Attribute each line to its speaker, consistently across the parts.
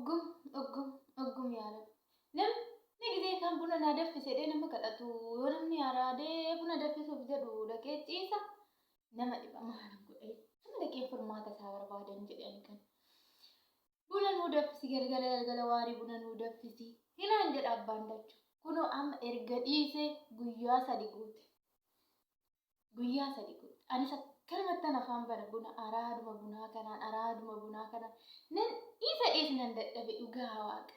Speaker 1: Uggum uggum uggum yaa rabbi. Namni gizee kaan buna naa daffisi jedhee nama kadhatu yoo namni araadee buna daffisuuf jedhu dhaqee ciisa nama dhiba maalan godhee nama dhaqee furmaata isaa barbaadan jedhe ani kan. Buna nuu daffisi galgala galgala waarii buna nuu daffisi hinaan jedha abbaan dachu. Kunoo amma erga dhiisee guyyaa sadi guute. Guyyaa sadi guute. Anis akkanumattan afaan bana buna araaduma bunaa kanaan araaduma bunaa kanaan nan isa dhiisu nan dadhabe dhugaa waaqa.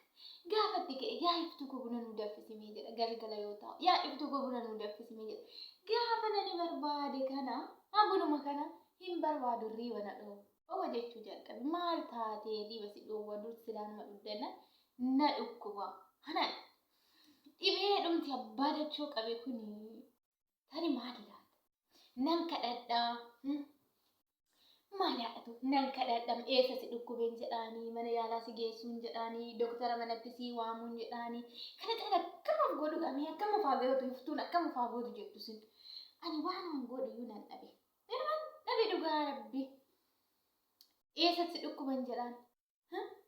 Speaker 1: Gaafatti ka'e yaa iftuu koo buna nuu danfisimee jedha galgala yoo taa'u yaa iftuu koo buna nuu danfisimee jedha. Gaafa nani barbaade kana haa bunuma kana hin barbaadu riiba na dhoowwa jechuu jalqabe. Maal taatee riiba si dhoowwa dur silaa nama dhugdanna na dhukkuba. Kanaan dhibee dhumti abbaa dachoo qabe kuni Tani maali laata? Nan kadhadhaa. Maali haadhatu? Nan kadhadha. Eessa si dhukkubeen jedhaanii, mana yaalaa si geessuun jedhaanii, doktara manatti si waamuun jedhaanii. Kana caala akkam of godhu gamee akkam of haa gootu iftuun akkam of haa gootu jettu sin. Ani waan an godhu iyyuu nan dhabe. Nan dhabe dhugaa rabbi. Eessa si dhukkuban jedhaan.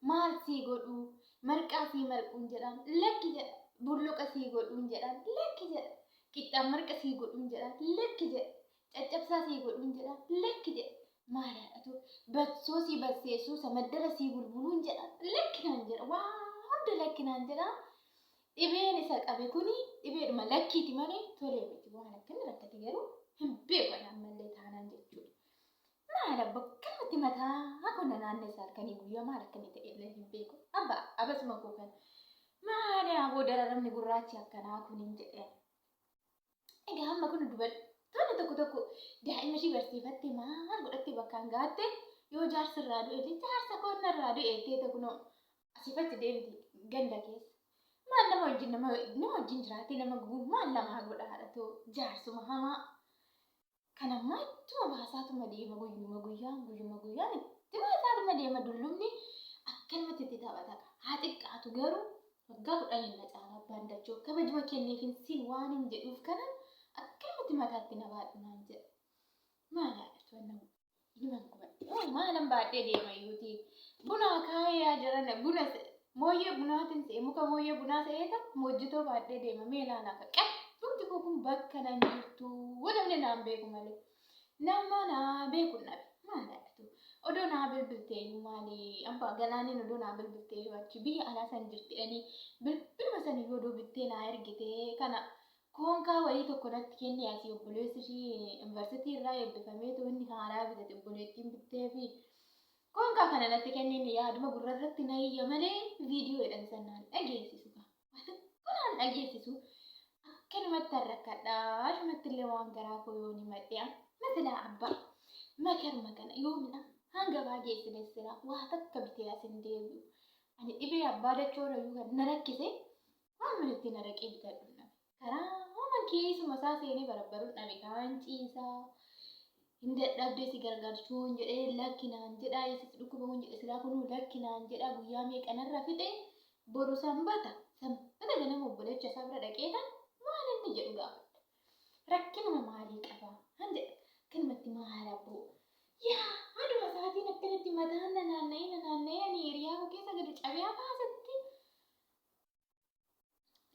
Speaker 1: Maal sii godhuu? Marqaa sii marquun jedhaan. Lakki jedha. Bulluqa sii godhuun jedhaan. Lakki jedha. Qixxaan marqa sii godhuun jedhaan. Lakki jedha. Caccabsaa sii godhuun jedhaan. Lakki jedha. Maal haadhatu? Batsoo sii batseessuu samaddara sii bulbuluun jedha. Lakki naan jedha. Waa hunda lakki naan jedha. Dhibeen isa qabe kuni dhibeedhuma lakkiiti malee tolee miti. Waan akkanni rakkate garuu hin beeku ani ammallee taanaan jechuudha. Maal abba akkanumatti mataa koo na naannessa halkanii guyyaa maal akka inni ta'e illee hin beeku. Abba abasuma koo kana. Maali aboo dararamni gurraachi akkanaa kun hin jedheen. Egaa amma kun dubartoonni tokko tokko daa'ima ishii barsiifatte maal godhatte bakkaan gaatte yoo jaarsi irraa du'e illee jaarsa koo narraa du'e jettee kunoo asiifatti deemti ganda keessa. Maal nama wajjin nama nama wajjin jiraattee nama gubuu maal namaa godha haadhatoo jaarsuma hamaa. Kan ammaa ittuma baasaatuma deema guyyuma guyyaan guyyuma guyyaan itti baasaatuma deema dullumni akkanumatti itti taphata. Haa xiqqaatu garuu waggaa kudhaniin na caala abbaan dachoo kabajuma kenneefin sin waan hin jedhuuf kana akkanumatti mataatti na baadhu naan jedha. Maal haadha to'annaa Inuman gubadhe. Maalan baadhee deema iyyuuti. Buna kaayee yaa jarana buna mooyyee bunaatiin se'e muka mooyyee bunaa se'eeta moojjitoo baadhee deema mee ilaalaa ka qabbumti koo kun bakka nan jirtu namni naan beeku malee. Nama naa beeku hin dhabe. Maal haadhatu odoo naa bilbiltee iyyuu maali abbaa galaaniin odoo naa bilbiltee iyyuu achi biyya alaa san jirti jedhanii bilbiluma san iyyuu odoo bittee naa ergitee kana Koonkaa wayii tokko natti kenni asii obboleessi ishii yuunivarsiitii irraa eebbifameetu inni haaraa bitate obboleettiin bitteefi koonkaa kana natti kenni inni yaaduma gurra irratti na iyya malee viidiyoo jedhan san naan dhageessisu kaa. Waa tokko naan dhageessisu akkanumatti rakkadha ashumatti illee waan garaa koo yoon himadhe amma silaa abbaa makaruma kana yoomina hanga baa geessine silaa waa takka bitee as hin deebi'u. Ani dhibee abbaa dachoo rayyuu kan na rakkise Waan mana ittiin araqee bitadhu dhabe. Karaa waan kiisuma isaa seenee barabbaruun dhabe. Kaan ciisaa. Hin dadhabdee si gargaarchuun jedhee lakki naan jedhaa eessa si dhukkuba hun jedhe silaa kunuu lakki naan jedhaa guyyaa meeqa narra fixe boru sanbata sanbata ganama obboleecha isaa bira dhaqeetan waan inni jedhu gaafadha. Rakkinuma maalii qaba han jedha. Akkanumatti maal abboo. Yaa haduma isaatiin akkanatti mataan na naanna'ee na naanna'ee ani hiriyaa koo keessa gadi cabee hafaasatti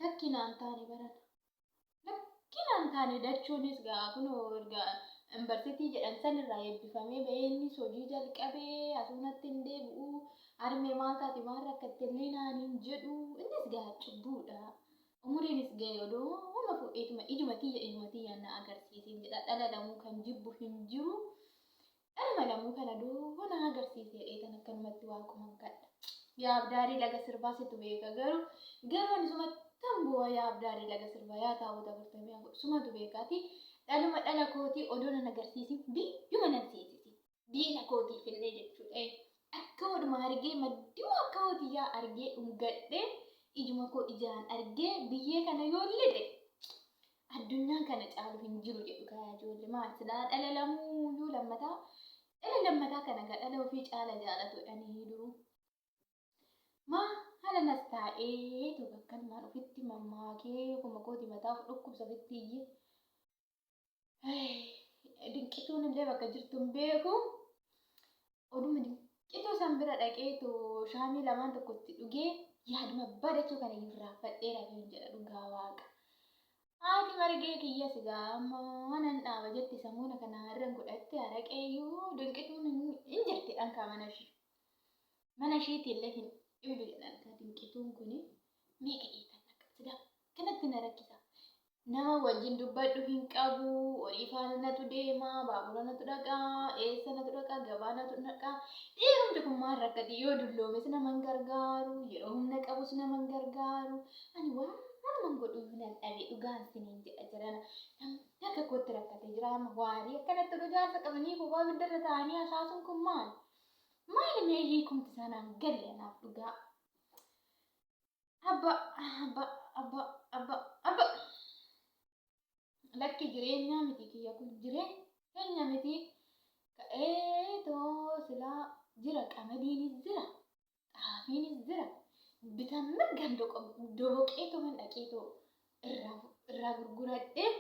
Speaker 1: Lakki naan taane barana. Lakki naan taane dachoonis gaa kunoo erga yuunivarsiitii jedhan sanirraa eebbifamee bahee innis hojii jalqabee asuu natti hin deebi'u. Harmee maal taate maal rakkatte illee naan hin jedhu. Innis gaa cubbuudha. Umuriinis ga'e odoo homa fuudheetuma ijuma tiyya ijuma tiyyaan na agarsiisin jedha. Dhala lamuu kan jibbu hin jiru. Dhaluma lamuu kana doo na agarsiise jedheetan akkanumatti waaquman kadha. Yaa abdaarii laga sirbaa situ beeka garuu garuu ani sumattan bu'a yaa abdaarii laga sirbaa yaa taabota 44 sumatu beekaati dhaluma dhala kootii odoo nan agarsiisin biyyuma nan seensisi diina kootiif illee jechuudha. Akka oduma argee madduma akka hotiyyaa argee dhungadhee ijuma koo ijaan argee biyyee kana yoo lixe Addunyaan kana caalu hin jiru jedhu kaa ijoolle maal silaa dhala lamuuyyuu lammataa dhala lammataa kana gaa dhala ofii caala jaalatu jedhanii duruu. Maa haala nas taa'ee tokko akkanumaan ofitti mammaakee ofuma kooti mataa of dhukkubsa ofitti iyyee. Dinqituun illee bakka jirtu hin beeku. Oduma dinqituu san san bira dhaqeetu shaamii lamaan tokko itti dhugee yaaduma badachuu kana irraanfadhee rafeen jedha dhugaa waaqa. Haati margee kiyyas egaa amma nan dhaaba jetti samuuna kana irran godhatte araqeeyyuu dinqituun hin jirti dhankaa mana ishii. Mana ishiitti illee hin dhibdu jedhan kaa dinqituun kuni meeqa eetan akka sila kanatti na rakkisa. Nama wajjin dubbadhu hin qabu, horii faana natu deema, baabura natu dhaqa, eessa natu dhaqa, gabaa natu dhaqa. Dhiirumti kun maal rakkati yoo dulloomes nama hin gargaaru, yeroo humna qabus nama hin gargaaru. Ani waanuman godhuyyuu nan dhabe dhugaan siniin jedha jarana. Namni akka kootti rakkatee jira amma waarii akkanatti oduu jaarsa qabanii kophaa ibiddarra taa'anii hasaasuun kun maali? Maali mee hiikumti isaa naan galle anaaf dhugaa. Abba abba abba abba abba lakki jireenyaa miti kiyya kun jireenya miti ka'ee too silaa jira qamadiinis jira xaafiinis jira bitaan mirgaan doboqee too dhaqee too irraa gurguradhee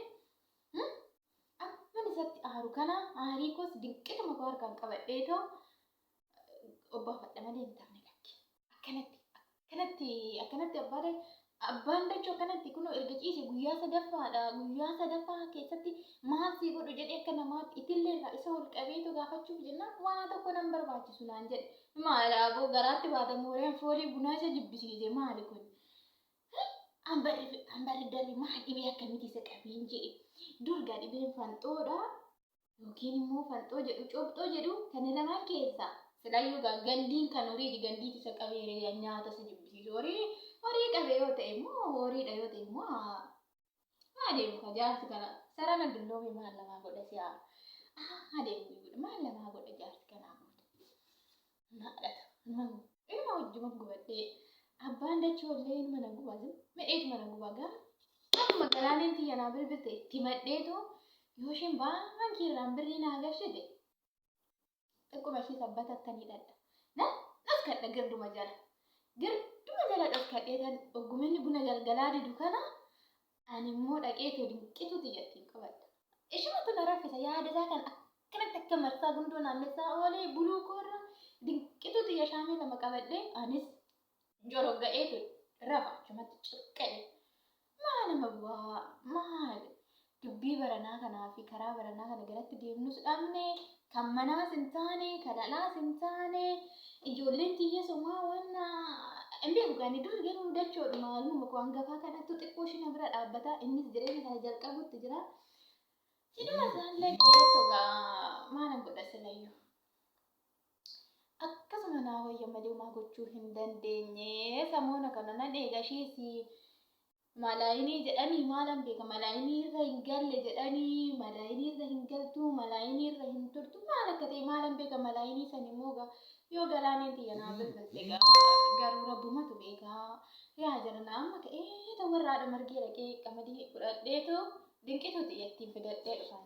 Speaker 1: akkan isatti aaru kana aarii koos dinqituma koo harkaan qabadhee too obbaafadha malee hin taane lakki. Akkanatti akkanatti akkanatti abbaa abbaan dachoo akkanatti kunoo erga ciise guyyaa sadaffaadha. Guyyaa sadaffaa keessatti maal sii godhu jedhee akka namaatti itillee irraa isa ol qabeetu gaafachuuf jennaan waa tokko nan barbaachisu naan jedhe. Maal aboo garaatti baatamu horeen foolii bunaa isa jibbisiise maali kun? Ambarri darri maal dhibee akkamitti isa qabeen jedhe. Durga dhibeen fanxoodha. Yookiin immoo fanxoo jedhu cobxoo jedhu kana lamaan keessaa silayyuu gaa gandiin kan horiiti gandiiti isa qabee nyaata isa jibbisiisu horii horii qabee yoo ta'e immoo horiidha yoo ta'e immoo haa deemu ka jaarsi kana sarana dulloome maal namaa godha si'a haa deemu maal namaa godha jaarsi kanaa booda maadhata ilma wajjuma gubadhee abbaan dachoo illee ilma na guba medheetu mana guba gaa akkuma galaaneen tiyya naa bilbilte itti madheetu yoo isheen baankii irraan birrii naa gashite xiqquma ishee sabbata ni dhadha nan dhoskadha girduma jala girduma jala dhoskadhee tan ogguminni buna galgalaa didu kana ani immoo dhaqeetoo dinqituuti jettiin qabadha. Ishumatu na raffisa yaada isaa kan akkanatti akka marsaa gundoo naannessaa oolee buluu koorra dinqituuti yashaamee lama qabadhee anis jorogga'eetu rafa achumatti cuqqa'e. Maal nama bu'aa maal dubbii baranaa kanaa fi karaa baranaa kana garatti deemnus dhabne kan manaas hin taane kan alaas hin taane ijoolleen tiyya somaa waan hin beeku kan dur garuu dachoodhuma ilmuma koo hangafaa kanattu xiqqoo ishii na bira dhaabbata innis jireenya kana jalqabutti jira. Siduma isaallee qe'eetto gaa maalan godha silayyuu. Akkasuma naa wayya malee homaa gochuu hin dandeenye. Samoona kana nan eega ishiis malaayinii jedhanii maalan beeka malaayinii irra hin galle jedhanii malaayinii irra hin galtu malaayinii irra hin turtu maal akka ta'e maalan beeka malaayinii san immoo gaa yoo galaaneen tiyya naa bilbilte gaa garuu rabbumatu beeka yaa jarana amma ka'ee ta'u warra haadha margee dhaqee qamadii fudhadheetu dinqituu tiyyattiin fidadhee dhufan.